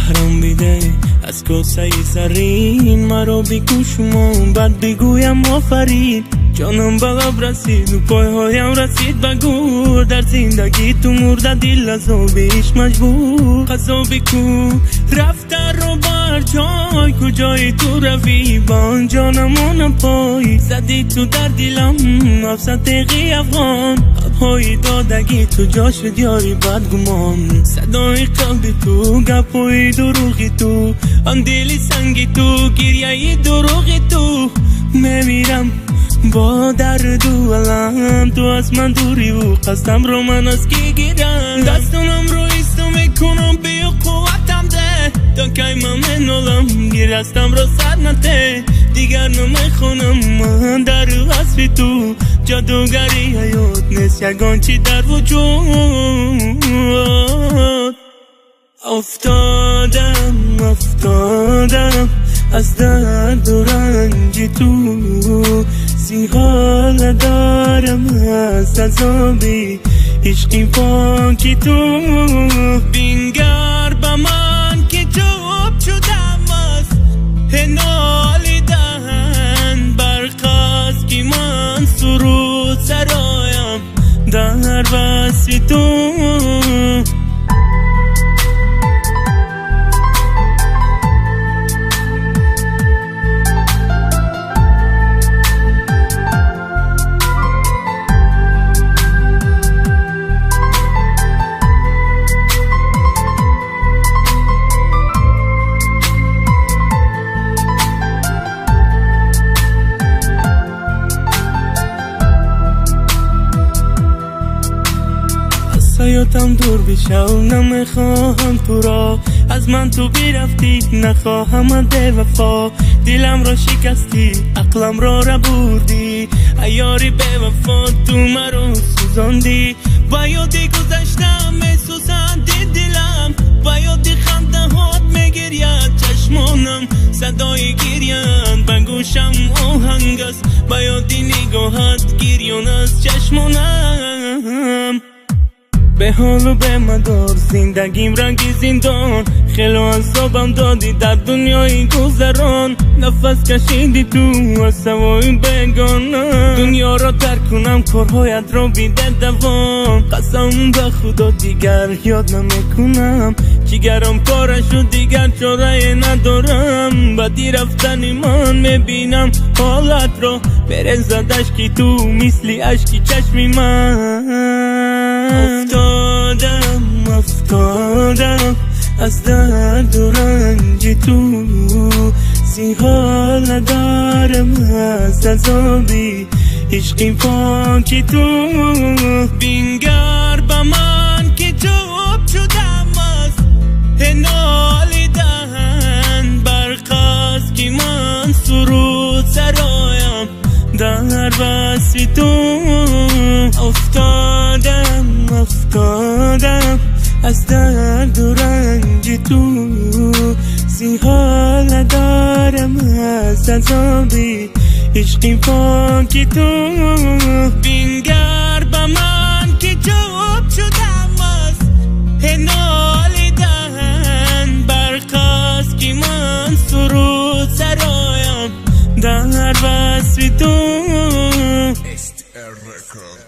Заҳрам биде аз косаи заррин, маро бикушмо, бад бигӯям офарин. Ҷонам ба лаб расиду пойҳоям расид ба гӯр. Дар зиндагӣ ту мурда дил азобиш маҷбур. Қазо бикӯ рафтарро бар ҷой, куҷои ту равӣ ба он ҷо намонам пой. Задӣ ту дар дилам афса теғи афғон, қалбҳои додагӣ ту ҷо шуд ёри бадгумон. Садои қалби ту, гапҳои дурӯғи ту, он дили санги ту, гирьяи дурӯғи ту. Мемирам бо дарду алам, ту аз ман дуриву қасдамро ман аз кӣ гирам? Дастонамро исто мекунам, биё қувватам де, то кай ман менолам, гирастамро сар наде. Дигар намехонам ман дар васфи ту, ҷодугари ҳаёт нест ягон чӣ дар вуҷуд. Афтодам, афтодам аз дарду ранҷи ту, зиҳол надорам аз азоби ишқи поки ту. Бингар ба ман ки чӯб шудам аз нолидан, барқ аст ки ман суруд сароям дар васфи ту. Ҳаётам дур бишав, намехоҳам туро, аз ман ту бирафтӣ, нахоҳамат бевафо. Диламро шикастӣ, ақламро рабурдӣ, ай ёри бевафо ту маро сӯзондӣ. Ба ёди гузаштам месӯзанди дилам, ба ёди хандаҳот мегиряд чашмонам. Садои гирянд ба гӯшам оҳанг аст, ба ёди нигоҳат гирён аст чашмонам. Беҳолу бемадор зиндагим ранги зиндон, хело азобам додӣ дар дунёи гузарон. Нафас кашиди ту аз ҳавои бегона, дунёро тарк кунам корҳоятро биде давом. Қасам ба худо дигар ёд намекунам, ҷигарам пора шуд дигар чорае надорам. Баъди рафтани ман мебинам ҳолатро, березад ашки ту мисли ашки чашми ман. Афтодам, афтодам аз дарду ранҷи ту, зиҳол надорам аз азоби ишқи поки ту. Бингар ба ман ки чӯб шудам аз нолидан, барқ аст ки ман суруд сароям дар васфи ту. Афтодам, афтодам аз дарду ранҷи ту, зиҳол надорам аз азоби ишқи поки ту. Бингар ба ман ки чӯб шудам аз нолидан, барқ аст ки ман суруд сароям дар васфи ту. SR Record.